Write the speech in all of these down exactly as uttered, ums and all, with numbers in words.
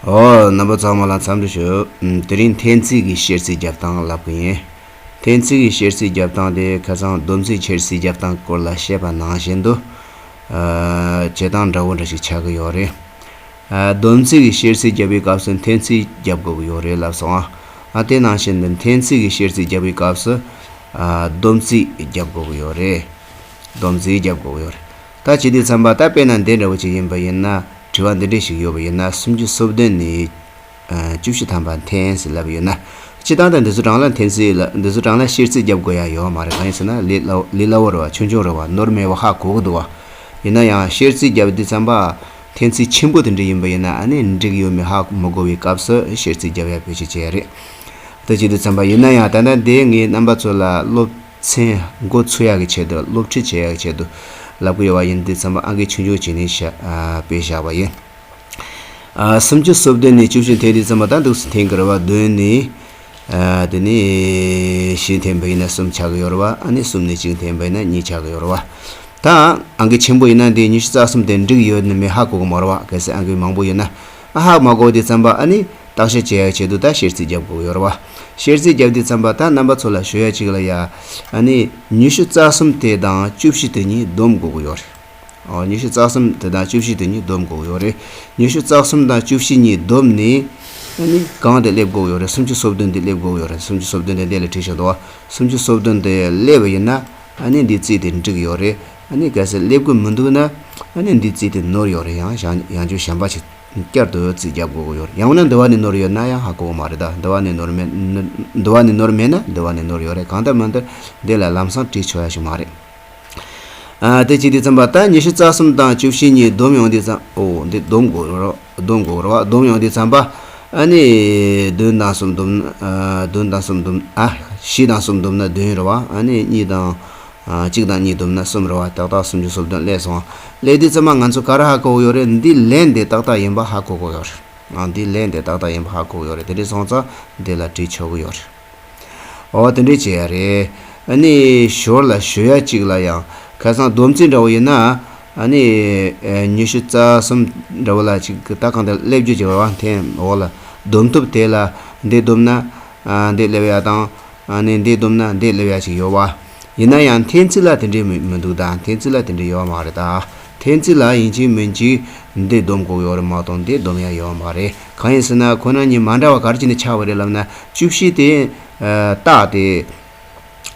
ཨོ། རྣམ་པ་ཚང་མ་ལ་འཚམས་འདྲི་ཞུ། ཨམ། དེ་རིང་འཐེན་ཚིག་གི་ཤེར་ཚིག་རྒྱབ་སྟངས་ལབ་གི་ཡིན། འཐེན་ཚིག་གི་ཤེར་ཚིག་རྒྱབ་སྟངས་དེ་ཁ་སང་སྡོམ་ཚིག་ཤེར་ཚིག་རྒྱབ་སྟངས་སྐོར་ལ་བཤད་པ་ནང་བཞིན་དུ། ཨ། བྱེད་སྟངས་འདྲ་བོ་འདྲ་ཞིག་ཆགས་ཀྱི་ཡོད་རེད། ཨ། སྡོམ་ཚིག་གི་ཤེར་ཚིག་རྒྱབ་པའི་སྐབས་སུ་འཐེན་ཚིག་རྒྱབ་དགོས་ཀྱི་ཡོད་རེད་ལབ་སོང་ཨ། ཨ། དེ་ནང་བཞིན་དུ་འཐེན་ཚིག་གི་ཤེར་ཚིག་རྒྱབ་པའི་སྐབས་སུ། ཨ། སྡོམ་ཚིག་རྒྱབ་དགོས་ཀྱི་ཡོད་རེད། སྡོམ་ཚིག་རྒྱབ་དགོས་ཀྱི་ཡོད་རེད། ད་བྱེད་དུས་ཙམ་པ་ད་དཔེར་ན་འདི་འདྲ་བོ་ཅིག་ཡིན་པ་ཡིན་ན། དྲི་བ་འདི་འདྲ་ཞིག་ཡོད་པ་ཡིན་ན། སུམ་ཅུ་སོ་བདུན་ནས། ཨ། བཅུ་བཞི་ཐམ་པ་འཐེན་ཟེར་ལབ་ཡོད་ན། སྤྱིར་བཏང་ད་འདི་ཚོ་རང་ལ་འཐེན་ཚིག་ལ། འདི་ཚོ་རང་ལ་ཤེར་ཚིག་རྒྱབ་དགོས་ཡ་ཡོད་མ་རེད། གང་ཡིན་ཟེར་ན་ལས་སླ། ལས་སླ་བོ་རེད་བ། ཆུང་ཆུང་རེད་བ། ནོར་མེད་པ་ཧ་གོ་གི་འདུག་བ། ཡིན་ན་ཡང་ཤེར་ཚིག་རྒྱབ་དུས་ཙམ་པ། འཐེན་ཚིག་ཆེན་པོ་དེ་འདྲ་ཡིན་པ་ཡིན་ན། ཨ་ནི་འགྲིག་ཡོད་མེད་ཧ་མི་གོ་བའི་སྐབས་སུ་ཤེར་ཚིག་རྒྱབ་ཡ་བེད་སྤྱོད་བྱས་རེད། ད་བྱེད་དུས་ཙམ་པ་ཡིན་ན་ཡང་། ད་ལྟ་འདི་ངས་རྣམ་པ་ཚོ་ལ་སློབ་ཚན་འགོ་ཚུགས་ཡག་གི་ཆེད་དུ། སློབ་ཁྲིད་བྱེད་ཡག་གི་ཆེད་དུ་ལབ་གི་ཡོད་པ་ཡིན་དུས་ཙམ་པ། ཨང་ཀི་ཆུང་ཆུང་བྱས་ནས་བཞག་ཨ། དཔེ་བཞག་པ་ཡིན། ཨ། སུམ་ཅུ་སོ་བདུན་ནས་བཅུ་བཞི་འཐེན་དུས་ཙམ་པ། ད་འདུག་སེ་འཐེན་གི་རེད་བ། བདུན་ནས། ཨ། དེ་ནས་བཞི་འཐེན་པ་ཡིན་ན་གསུམ་ཆགས་ཀྱི་ཡོད་རེད་བ། ཨ་ནི་གསུམ་ནས་གཅིག་འཐེན་པ་ཡིན་ན་གཉིས་ཆགས་ཀྱི་ཡོད་རེད་བ། ད་ཨང་ཀི་ཆེན་པོ་ཡིན་ན་འདི་ཉི་ཤུ་རྩ་གསུམ་དེ་འགྲིག་ཡོད་ན་མེད་ཧ་གོ་གི་མ་རེད་བ། གལ་སྲིད་ཨང་ཀི་མང་པོ་ཡོད་ན། ཨ། ཧ་མ་གོ་དུས་ཙམ་པ། ཨ་ནི་བརྟག་དཔྱད་བྱེད་ཡག་ཆེད་དུ་ད་ཤེར་ཚིག་རྒྱབ་དགོས་ཡོད་རེད་བ། ཤེར་ཚིག་རྒྱབ་དུས་ཙམ་པ་ད་རྣམ་པ་ཚོ་ལ་ཞུ་ཡག་ཅིག་ལ་ཡ། ཨ་ནི་ཉི་ཤུ་རྩ་གསུམ་དེ་དང་བཅུ་བཞི་དེ་གཉིས་སྡོམ་དགོས་ཀྱི་ཡོད་རེད། ཨོ། ཉི་ཤུ་རྩ་གསུམ་དེ་དང་བཅུ་བཞི་དེ་གཉིས་སྡོམ་དགོས་ཀྱི་ཡོད་རེད། ཉི་ཤུ་རྩ་གསུམ་དང་བཅུ་བཞི་གཉིས་བསྡོམས་ནས། ཨ་ནི་གང་དེ་སླེབས་དགོས་ཀྱི་ཡོད་རེད། སུམ་ཅུ་སོ་བདུན་དེ་སླེབས་དགོས་ཀྱི་ཡོད་རེད། སུམ་ཅུ་སོ་བདུན་དེ་འདི་ལ་བྲིས་བཞག་འདུག་བ། སུམ་ཅུ་སོ་བདུན་དེ་སླེབས་པ་ཡིན་ན། ཨ་ནི་འདི་རྩིས་དེ་འགྲིག་ཡོད་རེད། ཨ་ནི་གལ་སྲིད་སླེབས་ཀྱི་མི་འདུག་ན། ཨ་ནི་འདི་རྩིས་དེ་ནོར་ཡོད་རེད། ཡང་ཡང་ཡང་བསྐྱར་གཞན་པ་ཞིག་བསྐྱར་དུ་རྩིས་རྒྱག་དགོས་ཀྱི་ཡོད་རེད། ཡང་ན་འདི་བ་ནས་ནོར་ཡོད་ན་ཡང་ཧ་གོ་གི་མ་རེད། ད་འདི་བ་ནས་ནོར་མེད། འདི་བ་ནས་ནོར་མེད་ན་འདི་བ་ནས་ནོར་ཡོད་རེད། གང་ལྟར་མི་ལྟར་འདི་ལ་ལམ་སང་བྲིས་ཆོག་ཡ་ཞིག་མ་རེད། ཨ། དེ་བྱེད་དུས་ཙམ་པ་ད་ཉི་ཤུ་རྩ་གསུམ་དང་བཅུ་བཞི་གཉིས་བསྡོམས་ཡོང་དུས་ཙམ། ཨོ། འདི་བསྡོམས་དགོས་རེད། བསྡོམས་དགོས་རེད་བ། བསྡོམས་ཡོང་དུས་ཙམ་པ། ཨ་ནི་བདུན་དང་གསུམ་བསྡོམས། ཨ། བདུན་དང་གསུམ་བསྡོམས། ཨ། བཞི་དང་གསུམ་བསྡོམས་ན་བདུན་རེད་བ། ཨ་ནི་གཉིས་དང་། ཨ། གཅིག་དང་གཉིས་བསྡོམས་ན་གསུམ་རེད་བ། ཏག་ཏག་སུམ་ཅུ་སོ་བདུན་སླེབས་སོང་། སླེབས་དུས་ཙམ་པ་ང་ཚོ་ག་རེ་ཧ་གོ་གི་ཡོད་རེད། འདི་ལན་དེ་ཏག་ཏག་ཡིན་པ་ཧ་གོ་གི་ཡོད་རེད། ཨ། འདི་ལན་དེ་ཏག་ཏག་ཡིན་པ་ཧ་གོ་གི་ཡོད་རེད། དེ་འདྲ་སོང་ཙང་འདི་ལ་བྲིས་ཆོག་གི་ཡོད་རེད། ཨོ། དེ་འདྲས་བྱེད་ཡ་རེད། ཨ་ནི་ཞོར་ལ་ཞུ་ཡ་གཅིག་ལ་ཡང་། ཁ་སང་སྡོམ་རྩིས་འདྲ་བོ་ཡིན་ན། ཨ་ནི་ཉི་ཤུ་རྩ་གསུམ་འདྲ་བོ་ལ་ཅིག་ད་གང་ལྟར་སླེབས་རྒྱུ་ཅིག་རེད་བ། འཐེན་འོག་ལ་སྡོམ་ཐུབ་དེ་ལ་འདི་བསྡོམས་ན། ཨ། འདི་སླེབས་ཡ་དང་། ཨ་ནི་འདི་བསྡོམས་ན་འདི་སླེབས་ཡ་ཅིག་ཡོད་བ། ཡིན་ན་ཡང་འཐེན་རྩིས་ལ་དེ་འདྲས་མི་མི་འདུག་ད་འཐེན་རྩིས་ལ་དེ་འདྲས་ཡོད་མ་རེད་ད། འཐེན་རྩིས་ལ་ཡིན་གཅིག་མིན་གཅིག་འདི་སྡོམ་དགོས་ཡོད་རེད་མ་གཏོགས་འདི་སྡོམ་ཡ་ཡོད་མ་རེད། གང་ཡིན་ཟེར་ན་ཁོ་རང་གཉིས་མ་འདྲ་བ་ག་རེ་བྱས་ནས་ཆགས་པ་རེད་ལབ་ན། བཅུ་བཞི་དེ། ཨ། རྟགས་དེ།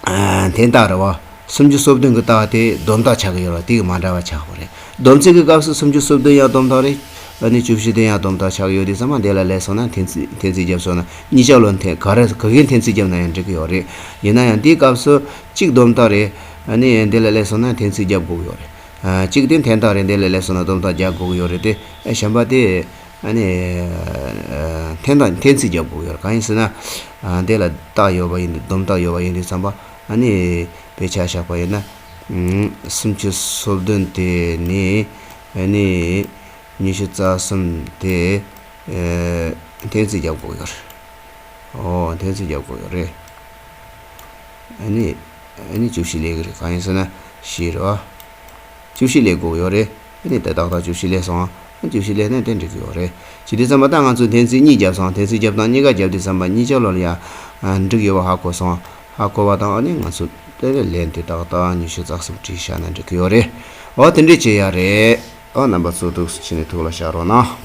ཨ། འཐེན་རྟགས་རེད་བ། སུམ་ཅུ་སོ་བདུན་གྱི་རྟགས་དེ་སྡོམ་རྟགས་ཆགས་ཀྱི་ཡོད་རེད་བ། དེ་གི་མ་འདྲ་བ་ཆགས་པ་རེད། སྡོམ་རྩིས་ཀྱི་སྐབས་སུ་སུམ་ཅུ་སོ་བདུན་ཡང་སྡོམ་རྟགས་རེད། ཨ་ནི་བཅུ་བཞི་དེ་ཡང་སྡོམ་རྟགས་ཆགས་ཀྱི་ཡོད་དུས་ཙམ་པ་འདི་ལ་སླེབས་སོང་ན་འཐེན་རྩིས། འཐེན་རྩིས་བརྒྱབ་སོང་ན། གཉིས་ཆ་ལོ་འཐེན། ག་རེ་ག་གི་འཐེན་རྩིས་བརྒྱབ་ན་ཡང་འགྲིག་གི་ཡོད་རེད། ཡིན་ན་ཡང་དེའི་སྐབས་སུ་གཅིག་སྡོམ་རྟགས་རེད། ཨ་ནི་འདི་ལ་སླེབས་སོང་ན་འཐེན་རྩིས་བརྒྱབ་དགོས་ཀྱི་ཡོད་རེད། ཨ། གཅིག་དེ་འཐེན་རྟགས་རེད། འདི་ལ་སླེབས་སོང་ན་སྡོམ་རྟགས་རྒྱག་དགོས་ཀྱི་ཡོད་རེད་དེ། ཨ། གཞན་པ་དེ། ཨ་ནི། ཨ། འཐེན་རྟགས། འཐེན་རྩིས་རྒྱག་དགོས་ཀྱི་ཡོད་རེད། གང་ཡིན་ཟེར་ན། ཨ། འདི་ལ་རྟགས་ཡོད་པ་ཡིན་དུས། སྡོམ་རྟགས་ཡོད་པ་ཡིན་དུས་ཙམ་པ། ཨ་ནི་དཔེ་ཆ་བཞག་པ་ཡིན་ན། ཨ། སུམ་ཅུ་སོ་བདུན་དེ་ནི། ཨ་ནི་ཉི་ཤུ་རྩ་གསུམ་དེ། ཨ། འཐེན་རྩིས་རྒྱག་དགོས་ཀྱི་ཡོད་རེད། ཨོ། འཐེན་རྩིས་རྒྱག་དགོས་ཡོད་རེད། ཨ་ནི། ཨ་ནི་བཅུ་བཞི་སླེབས་ཀྱི་རེད། གང་ཡིན་ཟེར་ན་བཞི་རེད་བ། བཅུ་བཞི་སླེབས་དགོས་ཡོད་རེད། ཨ་ནི་དེ་ཏག་ཏག་བཅུ་བཞི་སླེབས་སོང་། ཨ། བཅུ་བཞི་སླེབས་ན་དེ་འགྲིག་གི་ཡོད་རེད། བྱེད་དུས་ཙམ་པ་ད་ང་ཚོས་འཐེན་རྩིས་གཉིས་བརྒྱབ་སོང་། འཐེན་རྩིས་རྒྱབ་སྟངས་གཉིས་ཀ་བརྒྱབ་དུས་ཙམ་པ་གཉིས་ཆ་ལོ་ལ་ཡང་། ཨ། འགྲིག་ཡོད་པ་ཧ་གོ་སོང་། ཧ་གོ་བ་དང་། ཨ་ནི་ང་ཚོ་དེ་ལན་དེ་ཏག་ཏག་ཉི་ཤུ་རྩ་གསུམ་བྲིས་བཞག་ན་འགྲིག་གི་ཡོད་རེད། ཨོ། དེ་འདྲས་བྱེད་ཡ་རེད། ཨོ། རྣམ་པ་ཚོ་ཐུགས་སུ་ཆེ་ནས་ཐུགས་ལ་བཞག་རོགས་གནང་།